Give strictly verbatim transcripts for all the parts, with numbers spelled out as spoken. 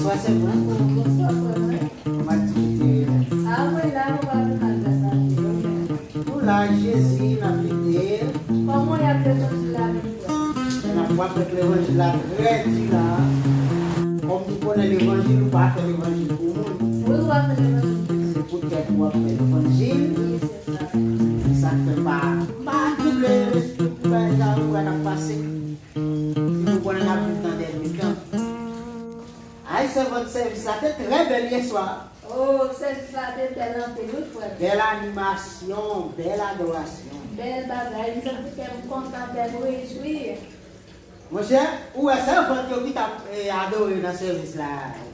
Pase mwen. Bonswa, frè mwen. Kòman aktivite yo ye? A, mwen la, mwen pa vin mal gras a Dye. Nou la, Jezi, n ap lite. Kòman y ap levanjil la menm, frè? N ap frape ak levanjil la trè di la. Kòm nou konnen levanjil, ou pa fè levanjil pou moun. Wi, ou pa fè levanjil pou moun. Se poutèt ou ap fè levanjil. Wi, se sa. Se sa k fè m pa, m pa twouble lespri pou bagay sa yo, pou sa k ap pase. Si nou konnen n ap viv nan dènye tan. Ay, sèvant, sèvis la te trè bèl yè swa. Oh, sèvis la te bèl anpil, wi, frè m. Bèl animasyon, bèl adorasyon. Bèl bagay, m santi kè m kontan, kè m rejwi. Monchè, ou wè sèvant yo ki t ap, eh, adore nan sèvis la,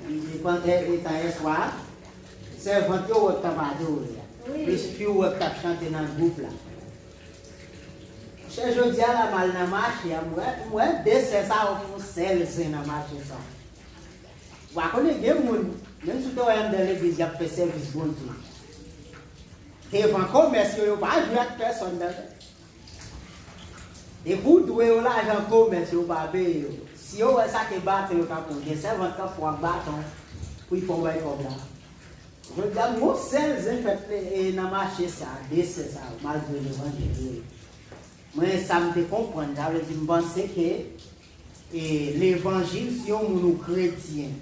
e, e, e, etan yè swa, sèvant yo wè k t ap adore a. Wi. Epi fi ou wè k t ap chante nan gwoup la. Monchè, jodi a la, m al nan mache a, m wè, m wè de sè sa yo fè yon sèl zen nan mache sa. Ou pa konnen gen moun, menm si w te wè anndan legliz, y ap fè sèvis Bondye. Devan komès yo, yo pa jwe ak pèsonn, tande. Depi w dwe yo lajan komès, yo pa peye yo. Si yo wè sa ke baton yo ka pran, gen sèvant k ap fè w ak baton pou y fè w bay kòb la. Jodi a, m gon sèl zen fèt, e, nan mache sa, de sè sa yo, malgre levanjil yo ye. Mwen, sa m te konprann, sa vle di m panse ke, e, levanjil, si yon moun ou kretyen,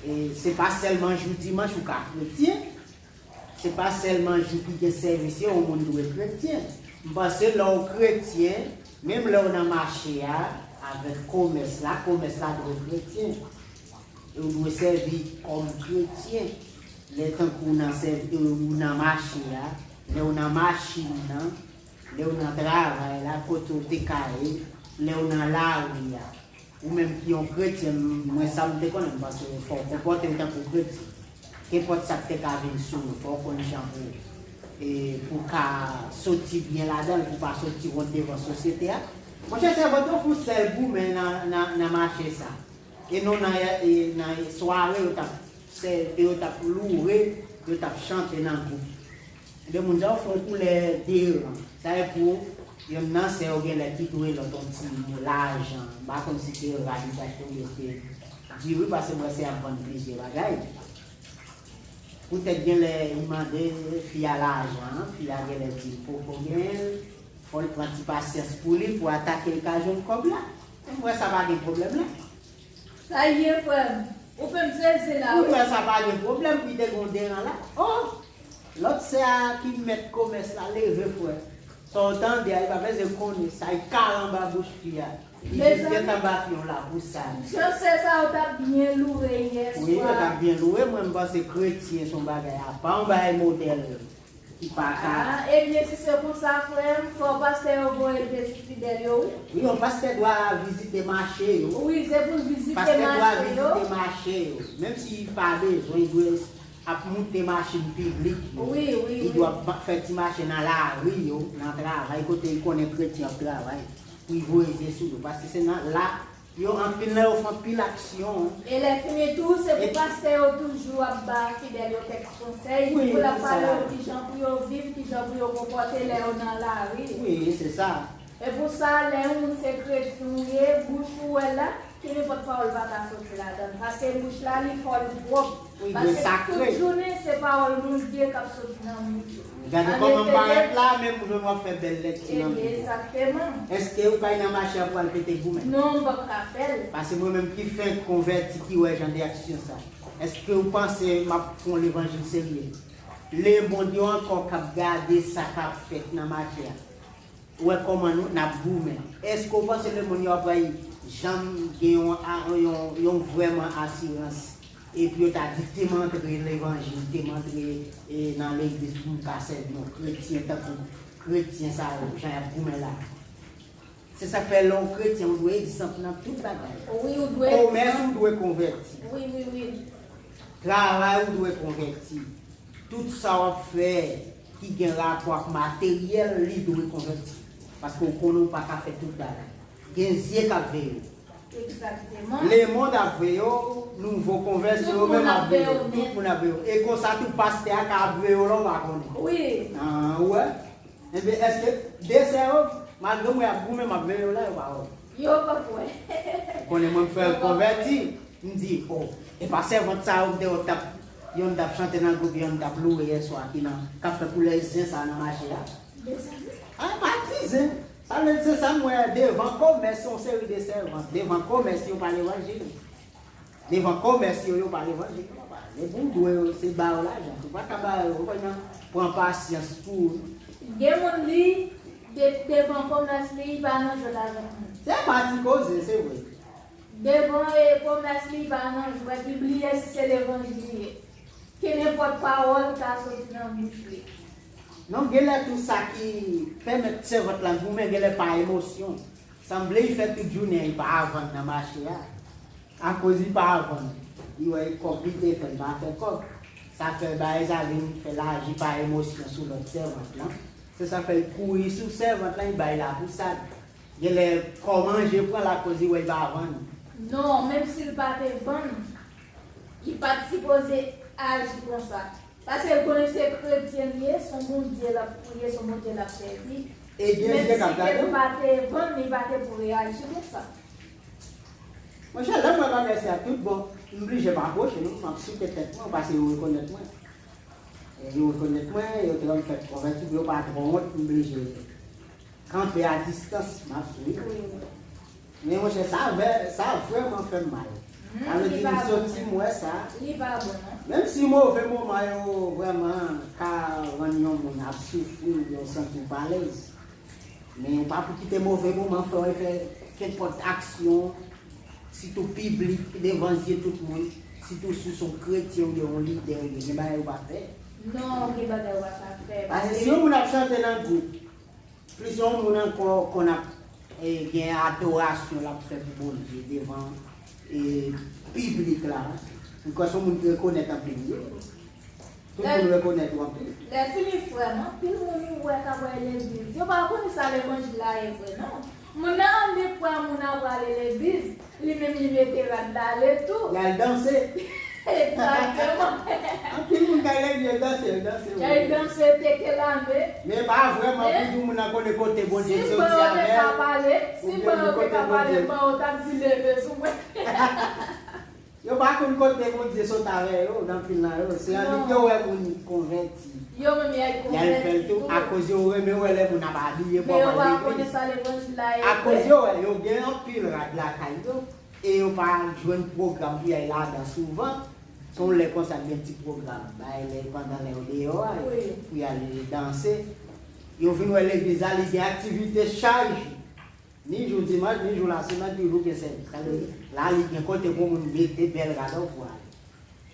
e, se pa sèlman jou dimanch ou ka kretyen, se pa sèlman jou ki gen sèvis yo yon moun dwe kretyen. M panse lè w kretyen, menm lè w nan mache a, avèk komès la, komès la dwe kretyen. E ou dwe sèvi kòm kretyen. Lè tankou w nan sèvi, ou nan mache a, lè w nan machin nan, lè w nan travay la, kote w te ka ye, lè w nan lari a. Ou menm ki yon kretyen, mwen sa m te konnen, m panse fò w konpòte w tankou kretyen. Kenpòt sa k te ka vin sou ou, fò w konn jan pou, e, pou w ka soti byen ladan l, pou w pa soti wont devan sosyete a. Monchè, sèvant yo fè yon sèl goumen nan, nan, nan mache sa. E non nan, e, nan sware yo t ap sè, yo t ap louwe, yo t ap chante nan gwoup. Ebyen, moun sa yo fè yon koulè deran. Sa e pou yonn nan sè yo genlè ki dwe lòt yon ti mo lajan. M pa konn si se rad li t ap tonbe, se diri, paske m wè sè ap vann plizyè bagay. Poutèt genlè li mande fi a lajan, fi a genlè di l poko genyen l, fò l pran ti pasyans pou li, pou atake l ka jwenn kòb la. M wè sa pa gen pwoblèm la. Sa ye, frè m. Ou fè m sezi la, wi. Ou wè sa pa gen pwoblèm pou te gon deran la. Oh! Lòt sè a ki mèt komès la, leve, frè. Sa w tande a, li pa bezwen konnen. Sa e kal anba bouch fi a. Li jis gentan ba fi yon lapous sa. Jan sè sa yo t ap byen loure yè swa. Wi, yo t ap byen loure. Mwen, m panse kretyen se yon bagay apa, yon bagay modèl. Ki pa ka. Ah, ebyen, si se konsa, frè m, fò pastè yo voye l vizit fidèl yo, wi. Wi, yon pastè dwe vizite mache yo. Wi, se pou l vizite mache yo. Pastè dwe vizite mache yo. Menm si li pa bezwen, li dwe ap moute machin piblik yo. Wi, wi, wi. Li dwe ap fè ti mache nan lari yo, nan travay, kote li konnen kretyen ap travay. Pou li voye zye sou yo. Paske se nan la Yo anpil nan yo fè anpil aksyon. E lèfini tou, se pou pastè yo toujou ap ba fidèl yo kèk konsèy, wi, pou l ap pale yo kijan pou yo viv, kijan pou yo konpòte lè yo nan lari. Wi, se sa. E pou sa, lè yon moun se kretyen ou ye, bouch ou wè la, ki nenpòt pawòl pa ka soti ladan l. Paske bouch la, li fò, li pwòp. Wi, li dwe sakre. Paske tout jounen, se pawòl Bondye k ap soti nan bouch ou. Gade kòman m parèt la, men pou jwenn w ap fè bèl lèkti nan Bib la. Egzakteman. Èske ou kay nan mache a pou al pete goumen? Non, m p ap ka fè l. Paske mwen menm ki fenk konvèti ki wè jan de aksyon sa. Èske ou panse m ap fè yon levanjil serye? Lemonn yo ankò k ap gade sa k ap fèt nan mache a. Ou wè kòman nou, n ap goumen. Èske w panse lemonn yo ap pral janm gen yon, a, yon, yon vrèman asirans? Epi yo ta di, te m antre levanjil, te m antre, e, nan legliz pou m ka sèvi yon kretyen tankou kretyen sa yo, jan y ap goumen la. Se sa k fè lè w kretyen, ou dwe egzanp nan tout bagay. Wi, ou dwe egzanp. Komès ou dwe konvèti. Wi, wi, wi. Travay ou dwe konvèti. Tout sa w ap fè ki gen rapò ak materyèl, li dwe konvèti. Paske w konnen w pa ka fè tout bagay. Gen zye k ap veye w. Egzakteman. Lemonn ap veye w, nouvo konvèsyon yo menm ap veye w. Tout moun ap veye w. E konsa tou pastè a ka ap veye w lè w pa konnen. Wi. Ah, ou wè? Ebyen, èske de sè yo, malgre mwen ap goumen, m ap veye yo la, yo pa wè w? Yo p ap wè. Ou konnen mwen m fè l konvèti. M di, o, e pa sèvant sa yo m te wè k t ap, yonn t ap chante nan gwoup, yonn t ap louwe yèswa ki nan, k ap fè koulè zen sa nan mache a. A, pa ti zen. Sa vle di se sa m wè devan komès yon seri de sèvant, devan komès yo pa levanjil. Devan komès yo, yo pa levanjil, papa. Depi w dwe yo, se ba yo lajan. Ou pa ka ba yo, ou pa nan pran pasyans pou. Gen moun li, de, devan komès li, li pa nan jwèt avèk moun. Se pa ti koze, se vre. Devan e komès li pa nan jwèt, li bliye si se levanjil li ye. Ke nenpòt pawòl ka soti nan bouch li. Non, genlè tou sa ki pèmèt sèvant la goumen genlè pa emosyon. Sanble li fè tout jounen li pa vann nan mache a. Akoz li pa vann, li wè kòb li te fè, li pa fè kòb. Sa fè bagay sa vin fè l aji pa emosyon sou lòt sèvant lan. Se sa fè l kouri sou sèvant lan, li bay lapousad. Genlè kò manje pran l akoz li wè l pa vann. Non, menm si l pa te vann, li pa t sipoze aji konsa. Paske l konnen se kretyen li ye, se yon Bondye l ap priye, se yon Bondye l ap sèvi. Menm si ke l pa te vann, li pa te pou reyaji konsa. Monchè, lè m wè bagay sa tout bon, m blije pa pwoche non, m ap souke tèt mwen, paske yo rekonèt mwen. E yo rekonèt mwen, yo te wè m fèk konvèti, yo pa twò wont, m blije kanpe a distans, m ap swiv. Men monchè, sa vè, sa vrèman fè m mal. Sa vle di m soti m wè sa. Li pa bon non. Menm si move moman yo vrèman ka rann yon moun ap soufri oubyen w santi w pa alèz. Men ou pa pou kite move moman fè w fè kenpòt aksyon, sitou piblik, devan zye tout moun, sitou si w se yon kretyen oubyen yon lidè, oubyen gen bagay ou pa fè. Non, gen bagay ou pa ka fè. Paske si yon moun ap chante nan gwoup, plis yon moun ankò konn ap e, gen adorasyon l ap fè pou Bondye devan e, piblik la. M kwè se yon moun ki rekonèt anpil li ye. Tout moun rekonèt ou anpil. Lè fini frè m, anpil moun ou wè k ap al legliz, yo pa konn sa levanjil la ye vre non. Moun nan annik wè moun ap prale legliz, li menm li mete rad la ale tou. L al danse. Egzakteman. Anpil moun k al legliz yo danse, yo danse. Yo danse teke lame. Men pa vrèman pou di moun nan konnen kote Bondye soti avè l. Si ban yo te ka pale, si ban yo te ka pale, ban yo t ap di leve sou mwen. Yo pa konn kote Bondye sot avè yo, nan anpil nan yo. Se annik yo wè moun konvèti. Yo menm y al konvèti tou. Y al fè l tou, akoz yo renmen wè lè moun ap abiye pwòp al legliz. Akoz yo wè, yo gen anpil rad lakay yo, e yo pa jwenn pwogram pou y al ladan souvan. Se yon lè konsa gen ti pwogram, bay lè pandan lè yo deyò a, pou y al danse. Yo vin wè legliz la, li gen aktivite chak jou. Ni jou dimanch, ni jou lasemèn, toujou gen sèvis. Sa vle di, la li gen kote pou moun mete bèl rad pou ale.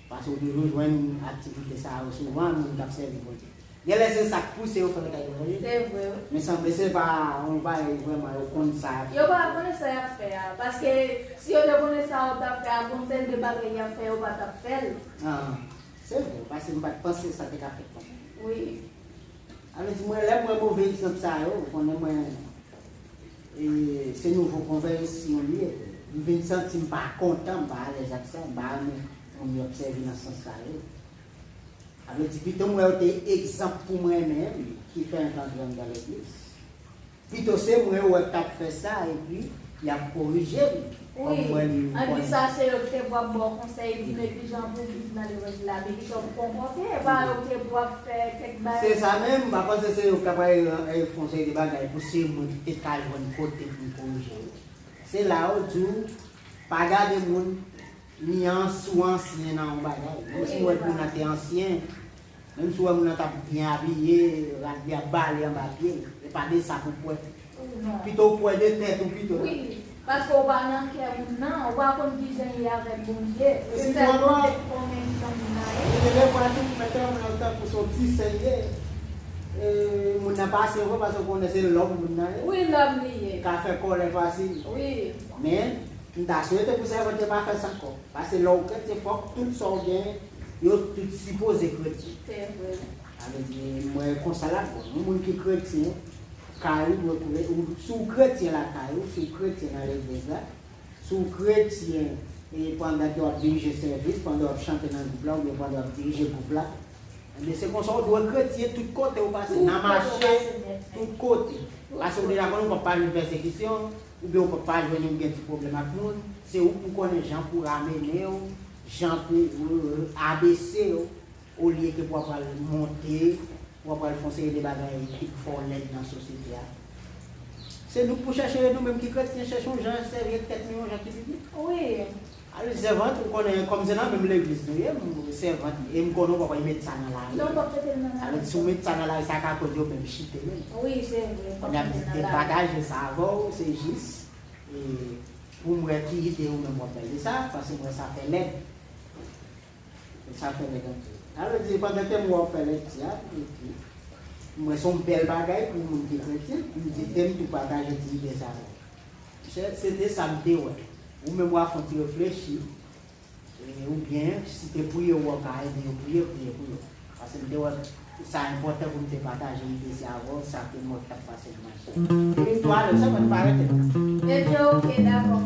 Paske w toujou jwenn aktivite sa yo souvan, moun k ap sèvi Bondye. Genlè se sa k pouse yo fè yo t al levanjil. Se vre, wi. Men sanble se pa yon bagay vrèman yo konn sa y ap fè. Yo pa konnen sa y ap fè a. Paske si yo te konnen sa yo t ap fè a, gon seri de bagay y ap fè, yo pa t ap fè l. Ah, se vre, paske m pa t panse sa te ka fèt konsa. Wi. Sa vle di, mwen, lè m wè move egzanp sa yo, ou konnen mwen, e, se nouvo konvèsyon m ye. M vin santi m pa kontan, m pa alèz ak sa, m pa renmen moun yo ap sèvi nan sans sa yo. Sa vle di, pito m wè yo te egzanp pou mwen menm, ki fè entann anndan legliz. Pito se mwen yo wè k ap fè sa, epi y ap korije m. Wi, ann di sa se yo ki te pou ap ba w konsèy, di men kijan pou viv nan levanjil la, men kijan pou konpòte, e pa yo ki te pou ap fè kèk bagay. Se sa menm, m pa panse se yo k ta pral, e, fè yon seri de bagay pou se mwen ki te ka jwenn kote pou m korije yo. Se la yo di w, pa gade moun, ni an, si w ansyen nan yon bagay. Menm si w wè moun nan te ansyen, menm si w wè moun nan t ap byen abiye, rad li ap bale anba pye l, e pa de sa pou w kwè. Pito w kwè de tèt ou pito. Wi, paske w pa nan kè moun nan, ou pa konn kijan l ye avèk Bondye. E si se Bondye ki konnen kijan moun nan ye. Gen de fwa tou, mete yon moun nan tankou se yon ti sen l ye. E, moun nan pase vre paske w konnen se lòm moun nan ye. Wi, lòm li ye. Ka fè kòlè fasil. Wi. Men, m ta swete pou sèvant yo pa fè sa ankò. Paske lè w kretyen, fòk tout sa w genyen, yo tout sipoze kretyen. Se vre. Sa vle di, mwen konsa l ap bon. Yon moun ki kretyen, kay ou dwe kouvè, ou, si w kretyen lakay ou, si w kretyen nan legliz la, si w kretyen, e pandan ke w ap dirije sèvis, pandan w ap chante nan gwoup la, oubyen pandan w ap dirije gwoup la, ebyen, se konsa w dwe kretyen tout kote w pase, nan mache, tout kote. Paske w deja konnen w p ap pa jwenn pèsekisyon, oubyen ou pa jwenn, ou gen ti pwoblèm ak moun, se ou pou konnen jan pou ramene yo, jan pou abese yo, olye ke pou w ap pral monte, pou w ap pral fè yon seri de bagay ki pou fè w lèd nan sosyete a. Se nou pou chèche nou menm ki kretyen, chèche yon jan sèvi ak tèt nou yon jan ki biblik. Wi. Alò, sèvant, ou konnen, kòm se nan menm legliz nou ye, m sèvant, e m konnen w pa pral met sa nan lari. Non, w p ap mete l nan lari. Alò, si w met sa nan lari, sa ka koz yo menm chite menm. Wi, se vre. Kounye a m di te pataje sa avè w, se jis, e, pou m wè ki ide ou menm w ap bay de sa, paske m wè sa fè lèd. Sa fè lèd anpil. Sa vle di, pandan ke m wè w fè lèd ti a, epi m wè se yon bèl bagay pou moun ki kretyen, m di, te m tou pataje ti ide sa avè w. Se, se te sa m te wè. Ou menm w a fè yon ti reflechi, e, oubyen, si te priye w, w ka ede yo priye, priye pou yo. Paske m te wè sa enpòtan pou m te pataje ide sa avè w, sa ke mwen t ap pase nan mache. Epi m tou ale, sa mwen pa rete. Ebyen, oke, dakò.